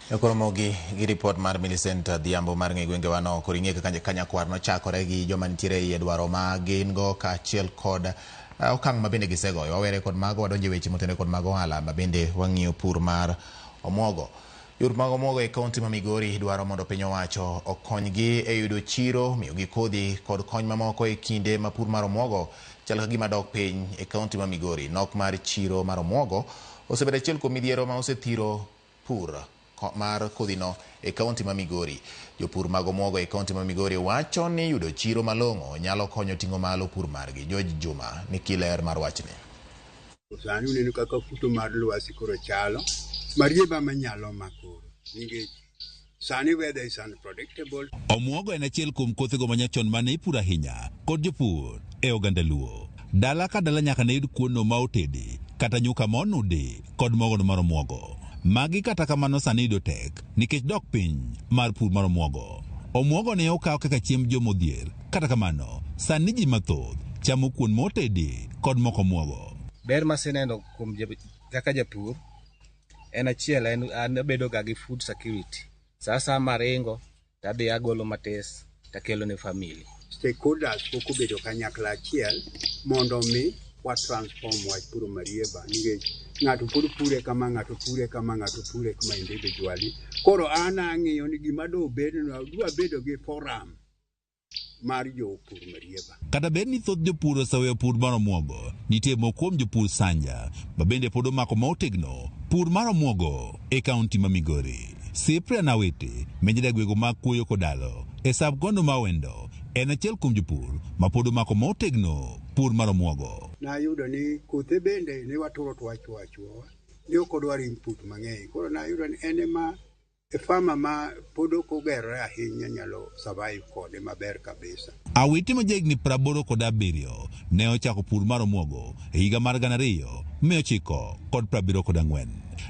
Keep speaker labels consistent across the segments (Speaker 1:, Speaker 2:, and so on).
Speaker 1: Koro mogi gi ripot mar Millicent Adhiambo mar ng'e gwengewa no koro ing'e kaka Kanyakwar nochakore gi joma nitiere iye dwaro ma gin go kaachiel kod okang' ma bende gisegoyo. Wawere kod mago wadonjo e weche motenore kod mag ohala ma bende wang'iyo pur mar omuogo. Jopur mag omuogo e kaunti ma Migori dwaro mondo piny owacho okonygi e yudo chiro, miyogi kodhi kod kony mamoko e kinde ma pur mar omuogo chal ka gima dok piny e kaunti ma Migori. Nok mar chiro mar omuogo osebedo achiel kuom midhiero ma osethiro pur mar kodhino e kaunti ma Migori. Jopur mag omuogo e kaunti ma Migori wacho ni yudo chiro malong'o nyalo konyo ting'o malo pur margi. George Juma nigi ler mar wachni.
Speaker 2: Sani uneno kaka futo mar lwasi koro chalo. Marieba manyalo makoro nikech sani weather is unpredictable.
Speaker 3: Omuogo en achiel kuom kothego manyachon mane ipuro ahinya kod jopur e oganda Luo. Dala ka dala nyaka ne yud kuono ma otedi kata nyuka ma onudi kod mogono mar omuogo. Magi kata kamano sani yudo tek nikech dok piny mar pur mar omuogo. Omuogo ne okaw kaka chiemb jomodhier, kata kamano sani ji mathoth chamo kuon motedi kod mok omuogo.
Speaker 4: Ber maseneno kuom kaka japur en achiel en an abedo ga gi food security. Sa asaya maringo to adhi agolo matis takelo ne family.
Speaker 2: Stakeholders pok obedo kanyakla achiel mondo mi wa transform wach puro marieba nikech ng'ato pod pure kama, ng'ato pure kama, ng'ato pure kama individually. Koro an ang'iyo ni gima do bednwa, dwa bedo gi forum mar jopur marieba.
Speaker 3: Kata bed ni thoth jopur oseweyo pur mar omuogo, nitie moko kuom jopur Sanja ma bende pod omako ma otegno pur mar omuogo e kaunti ma Migori. Cyprian Awiti, ma en jadak gwenge mag Kuoyo Kodalo e sub kono ma Awendo, en achiel kuom jopur ma pod omako ma otegno pur mar omuogo.
Speaker 2: Nayudo ni kothe bende ne waturo to wachuo achuoa, ne ok odwar input mang'eny. Koro nayudo ni en ema e farmer ma pod ok ogerore ahinya nyalo survive kode maber kabisa.
Speaker 3: Awiti ma jahigni 87 ne ochako pur mar omuogo e higa mar 2974.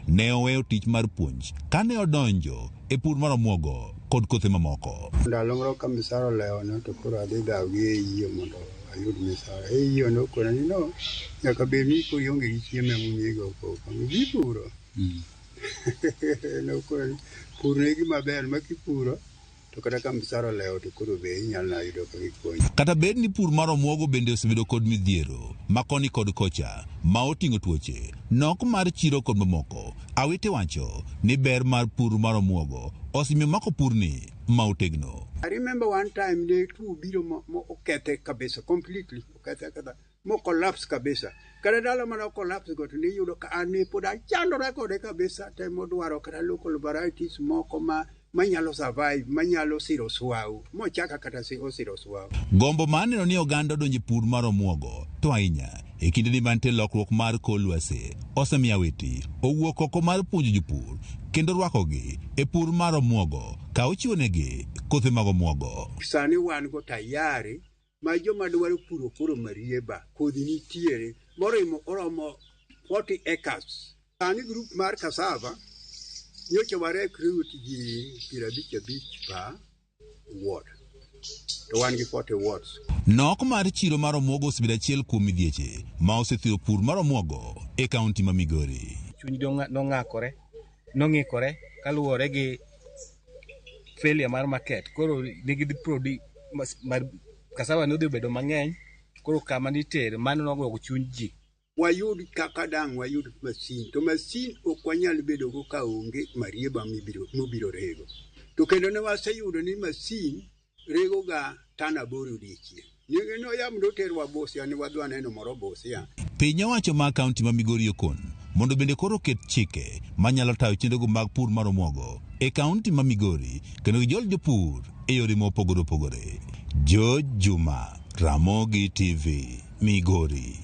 Speaker 3: Ne oweyo tich mar puonj kane odonjo e pur mar omuogo kod kothe mamoko.
Speaker 2: Ndalo moro ka misara olewona to koro adhi dhaw gi AEO mondo ayud misara. AEO nokona ni no, nyaka bed ni koro ionge gi chiemo emomiyo igo koko. Idhi puro. Nokona ni pur ne gima ber ma kipuro to kata ka misara olewo to koro be inyalo yudo kaka ikonyi.
Speaker 3: Kata bed ni pur mar omuogo bende osebedo kod midhiero ma koni kod kocha ma oting'o tuoche, nok mar chiro kod mamoko, Awiti wacho ni ber mar pur mar omuogo osemiyo mako purni ma otegno.
Speaker 2: I remember one time ne tuo biro mo okethe kabisa completely, okethe aketha mo collapse kabisa. Kata ndalo mane o collapse go to niyudo ka an ne pod achandora kode kabisa, temo dwaro kata local varieties moko ma manyalo survive, manyalo siro swau, mochaka kata osiro swau.
Speaker 3: Gombo mar neno ni oganda odonjo e pur mar omuogo to ahinya e kindeni mantie lokruok mar kor lwasi osemiyo Awiti owuok oko mar puonjo jopur kendo rwakogi e pur mar omuogo ka ochiwonegi kothe mag omuogo.
Speaker 2: Sani wan go tayari ma joma dwaro puro koro marieba, kodhi nitiere morimo oromo 40 acres. Sani group mar cassava nyocha wa recruit ji 55 per ward to wan gi 40 wards.
Speaker 3: Nok mar chiro mar omuogo osebedo achiel kuom midhieche ma osethiro pur mar omuogo e kaunti ma Migori.
Speaker 4: Chuny nong'akore, nong'ikore kaluwore gi failure mar market. Koro nigi prodi mar cassava ne odhi bedo mang'eny, koro kama nitere mano nogogo chuny ji.
Speaker 2: Wayud kaka dang' wayud masin, to masin ok wanyal bedo go ka onge marieba mobiro rego. To kendo ne waseyudo ni masin rego ga tan 8 odiechieng'. Noyam noterwa Busia, ne wadwa neno moro Busia.
Speaker 3: Piny owacho mar kaunti ma Migori okon mondo bende koro oket chike manyalo tayo chenrogo mag pur mar omuogo e kaunti ma Migori kendo gijol jopur e yore mopogore opogore. George Juma, Ramogi TV, Migori.